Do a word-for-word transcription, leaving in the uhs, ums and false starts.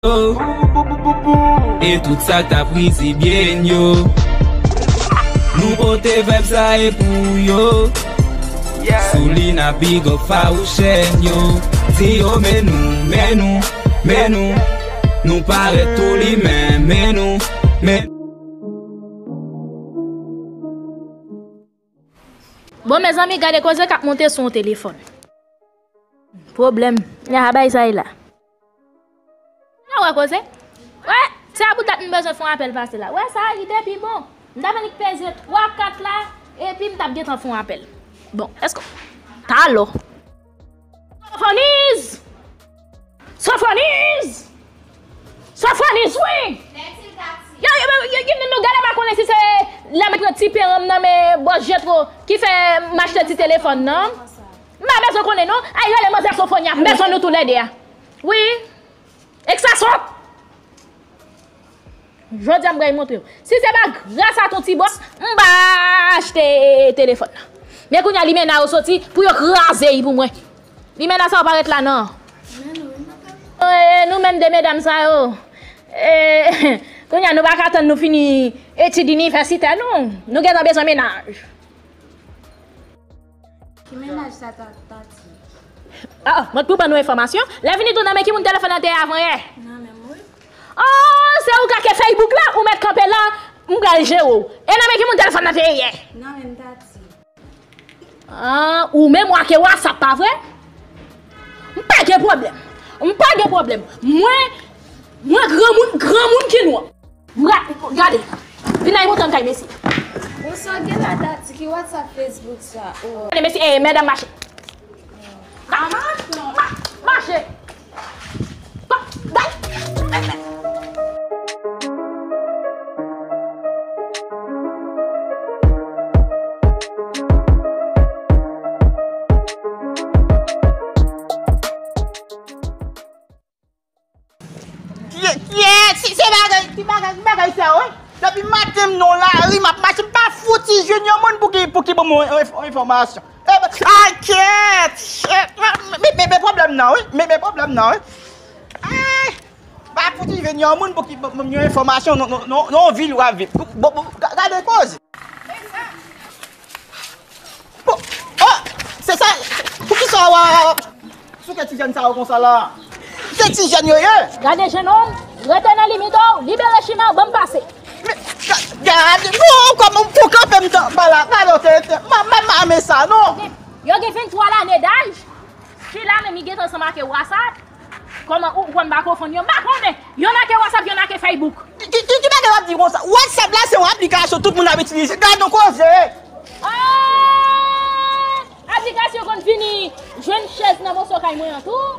yo. E tout sa k t ap rizibyen yo. Nou pote vèb sa e pou yo. Sou li n ap big up fawouchèn yo. Di yo men nou, men nou, men nou. Nou parèt tou li men, men nou, men. Bon, mezanmi, gade koze k ap monte sou yon telefòn. Pwoblèm. Nya bagay sa ye la. Nya wè koze. Wè, se a bout dat m bezwen fè yon apèl pase la. Wè, sa a li te pi bon. M ta fè li peze twa kat la, epi m t ap gentan fè yon apèl. Bon, èske. Talò. Sofoniz! Sofoniz! Sofoniz, wi! Yo, yo, yo, yo, nou gade pa konnen si se lè m pran ti pen ranm nan men bòs Jetro ki fè m achte ti telefòn nan. M pa bezwen konnen non. Ay, rele manzè Sofonya, m bezwen nou toulède a. Wi. Ek sa sot! Jodi a m pral montre w. Si se pa gras a ton ti bòs, m pa achte telefòn nan. Men kounye a limena yo soti pou yo kraze y pou mwen. Limena sa yo parèt la non. E, nou menm de medam sa yo. E, kounye a nou pa ka tann nou fini etid inivèsitè nou. Nou gentan bezwen mennaj. Ki mennaj sa ta, Tati? Ah, mwen t pou ban nou enfòmasyon. Lè vini tou nan men ki moun telefòn nan te ye avan yè? Nan men mwen. Oh, se ou k ake Facebook la, ou mèt kanpe la, m pral jere w. E nan men ki moun telefòn nan te ye yè? Nan men Tati. Ah, ou menm w ake WhatsApp, pa vre? M pa gen pwoblèm. M pa gen pwoblèm. Mwen, mwen granmoun, granmoun ki nwa. Gade, vin la, montre m kay mesye. Bon, sa w gen la, Tati, ki WhatsApp, Facebook sa? Oh. Gade mesye, eh, medam mache. Ma-, ma-, mache. Pa, gade. Kiyès, kiyès, si se bagay, ki bagay, ki bagay sa yo, wi? Depi maten m nan lari, m ap mache, m pa fouti jwenn yon moun pou ki, pou ki ban mwen yon, yon, yon enfòmasyon. E, a, kèt, kèt, men, men, men pwoblèm nan, wi, men, men pwoblèm nan, wi. Ay, m pa fouti jwenn yon moun pou ki ban mwen yon enfòmasyon nan, nan, nan, nan yon vil w ap viv. Bon, bon, ga-, gade koze. Bon, oh, se sa, poukisa w ap souke ti jèn sa yo konsa la? Se ti jèn yo ye. Gade jennonm, rete nan limit ou, libere chimè w, ban m pase. Men, ga-, gade, non, kòman pou kanpe m tan pa la, gade w te, te, ma, ma, ma, men sa, non. Yo gen venntwa lane daj, fila menm li gentan ansanm ak WhatsApp. Kòman ou konn pa konfonn yo? M pa konnen. Yonn ake WhatsApp, yonn ake Facebook. Ki, ki, ki, ki bagay w ap di konsa? WhatsApp la se yon aplikasyon tout moun ap itilize. Gad yon koze. Ah! Aplikasyon konn vini jwenn chèz nan moso kay mwen an tou.